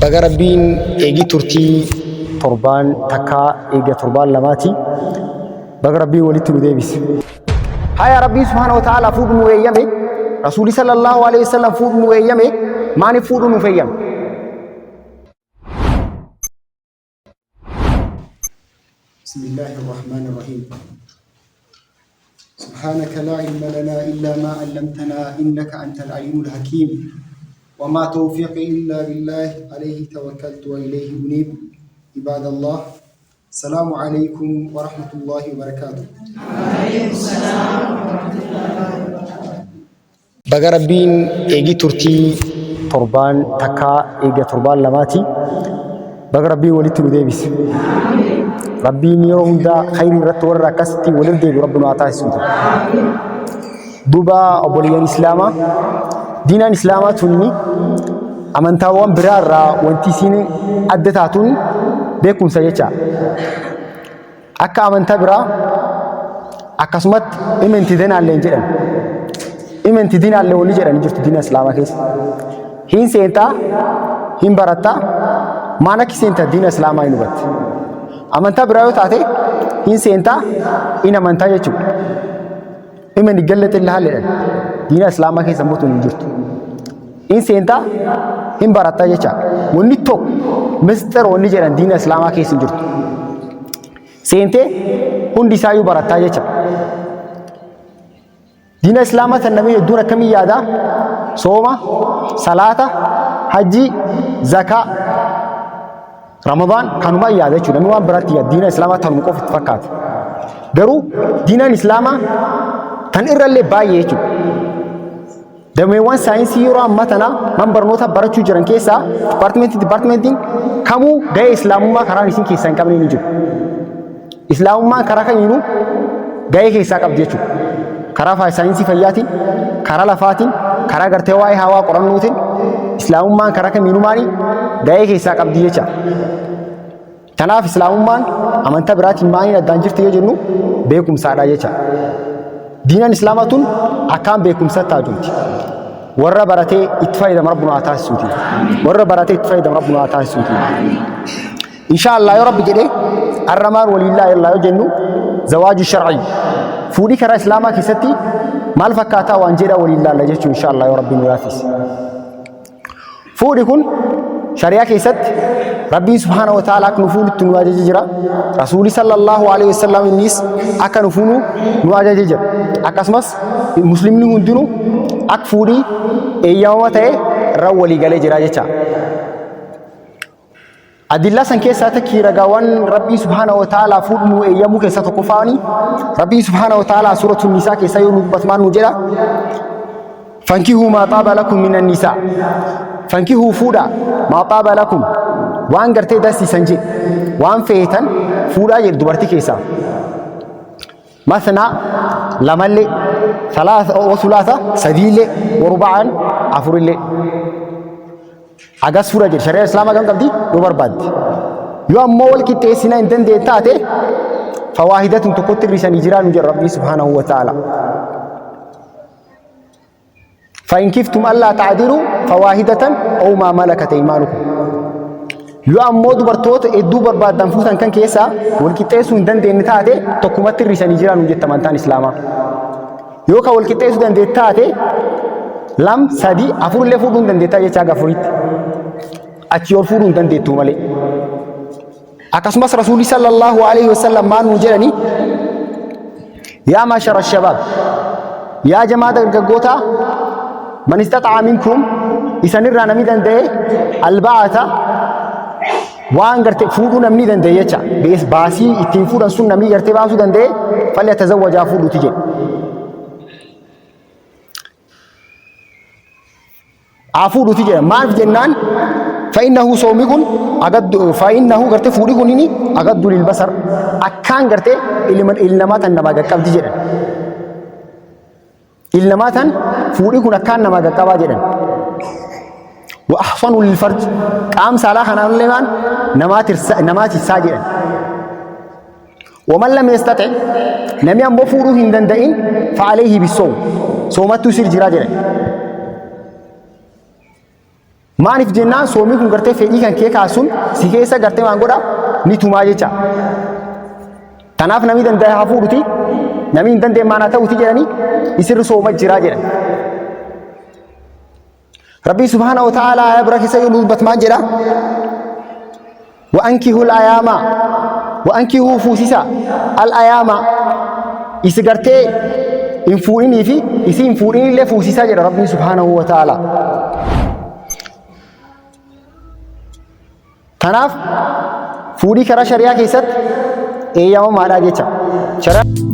Baga Rabbiin eegii turtii torbaan takkaa eega torbaan lamaati. Baga Rabbiin walitti nu deebise. Haya Rabbiin subhaanahu wa ta'ala fuudhu nu eeyyame. Rasuulli sallallahu alaihi wasallam fuudhu nu eeyyame. Maaliif fuudhu nuuf eeyyame? بسم الله الرحمن الرحيم سبحانك لا علم لنا إلا ما علمتنا إنك أنت العليم الحكيم وما توفيقي إلا بالله عليه توكلت وإليه أنيب عباد الله السلام عليكم ورحمة الله وبركاته. Baga Rabbiin eegii turtii torbaan takkaa eega torbaan lamaati. Baga Rabbiin walitti nu deebise. Rabbiin yeroo hundaa khayrii irratti warra akkasitti walirra deebi'u Rabbi nu haa taasisuuti. Duuba obboleeyyan Islaamaa diinaan Islaamaa tunni amantaawwan biraa irraa wanti isiin adda taatuun beekumsa jecha. Akka amantaa biraa akkasumatti imenti dinaallee hin jedhan. Imenti dinaallee wanni jedhan hin jirtu diina Islaamaa keessa. Hin seentaa, hin barattaa, maan akki seenta diina Islaamaa hin hubatte. Amantaa biraa yoo taate hin seentaa, hin amantaa jechuudha. Imeni gallaxi illaa jedhan. Diina Islaamaa keessa immoo tun hin jirtu. Hin seentaa, hin barattaa jecha. Wanni tokko misxir wanni jedhan diina Islaamaa keessa hin jirtu. Seentee hundi isaayyuu barattaa jecha. Diina Islaamaa tan namni hedduun akkamiin yaada? Sooma, salaata, hajjii, zakaa, Ramadaan kanuma yaada jechuudha. Namni waan biraatti yaada. Diina Islaamaa tanuma qofa itti fakkaata. Garuu diinaan Islaamaa tan irrallee baay'ee jechuudha. Dameewwan saayinsii yeroo ammaa tana man barnoota barachuu jiran keessaa dipaartimentiin kamuu gahee Islaamummaa karaan isin keessaa hin qabne ni jiru. Islaamummaan karaa kamiinuu gahee keessaa qabdi jechuudha. Karaa saayinsii fayyaatiin, karaa lafaatiin, karaa gartee waa'ee hawaa qorannootiin Islaamummaan karaa kamiinuu maali gahee keessaa qabdi jecha. Kanaaf Islaamummaan amantaa biraatiin maaliin addaan jirti yoo jennu beekumsaadha jecha. Diinaan Islaamaa tun akkaan beekumsa taajumti. Warra baratee itti fayyadamu Rabbi nu haa taasisuuti. Warra baratee itti fayyadamu Rabbi nu haa taasisuuti. Inshaa Allah yoo Rabbi jedhe har'a maal waliin laalla yoo jennu zawaaju shar'ii fuudhii karaa Islaamaa keessatti maal fakkaataa waan jedha waliin laalla jechuun inshaa Allah yoo Rabbi nu laaffise. Fuudhi kun shari'aa keessatti Rabbiin subhaanahu wa ta'ala akka nu fuudhutti nu ajaje jira. Rasuuli sallallahu alaihi wasallam innis akka nu fuunu nu ajaje jira. Akkasumas muslimni hundinuu akka fuudhii eeyyamama ta'e irra walii galee jira jecha. Adillaa san keessaa takki ragaawwan Rabbii subhaanahu wa ta'aalaa fuudhu nu eeyyamuu keessaa tokkoffaani. Rabbii subhaanahu wa ta'aalaa suuratu Nisaa keessaa yoo nu dubbatu maal nu jedha? Fankihuu maa xaaba lakum minan nisaa. Fankihuu fuudha maa xaaba lakum waan gartee dansiisan jedhe waan feetan fuudhaa jedhe dubartii keessaa. Masnaa lamallee salaasa wa sulaasa sadiillee wa ruba'an afurillee. Hagas fuudha jedhe shari'aa islaamaa kam qabdi yoo barbaadde. Yoo ammoo wal qixxeessina hin dandeenye taate fawaahidatun tokkotti hir'isanii jiraa nu jedha Rabbii subhaanahu wa ta'ala. Fa'in kiftum allaa ta'dilu fawaahidatan aw maa malakat aymaanukum. Yoo ammoo dubartoota hedduu barbaaddan fuutan kan keessaa wal qixxeessuu hin dandeenye taate tokkumatti hir'isanii jiraa nu jette amantaan islaamaa. Yoo kan wal qixxeessuu dandeettu taate lam sadi afur illee fuudhuu hin dandeettaa jecha haga afuritti. Achii ol fuudhuu hin dandeettu malee. Akkasumas Rasuulli sallallahu alaihi wasallam maal nuu jedhani? Yaa mashara shabaab yaa jamaa dargaggootaa man istaxa'a minkum isanirraa namni danda'e alba'ata waan gartee fuudhuu namni danda'e jecha bees baasii ittiin fuudhan sun namni gartee baasuu danda'e falli atazawwajaa fuudhuuti jedhe. Haa fuudhuuti jedha maaliif jennaan fa'innahu soomii kun agaddu fa'innahu gartee fuudhii kun inni agaddu lil basar akkaan gartee ilma ilnamaa tan namaa qaqqabdi jedhan. Ilnamaa tan fuudhii kun akkaan namaa qaqqabaa jedhan. Wa ahsanu lil farj qaam saalaa kanaan illee maan namaa tirsa namaa tissaa jedhan. Waman lam yastaxi namni ammoo fuudhuu hin danda'in fa'alayhi bisawm soomattuu sir jiraa jedhan. Maaliif jennaan soomii kun gartee fedhii kan kee kaasuun si keessa gartee waan godha ni tumaa jecha. Tanaaf namni danda'e haa fuudhuti namni hin dandeenye maanaa ta'uti jedhanii isirri sooma jiraa jedhan. Rabbii subhaanahu wa ta'ala ayaa bira keessa yoo dubbatu maal jedha? Wa'ankihul ayaama wa'ankihuu fuusisa al ayaama isi gartee hin fuudhinii fi isi hin fuudhinillee fuusisaa jedha Rabbiin subhaanahu wa ta'ala. Kanaaf fuudhii karaa shari'aa keessatti eeyyamamaadha jecha. Shari'aa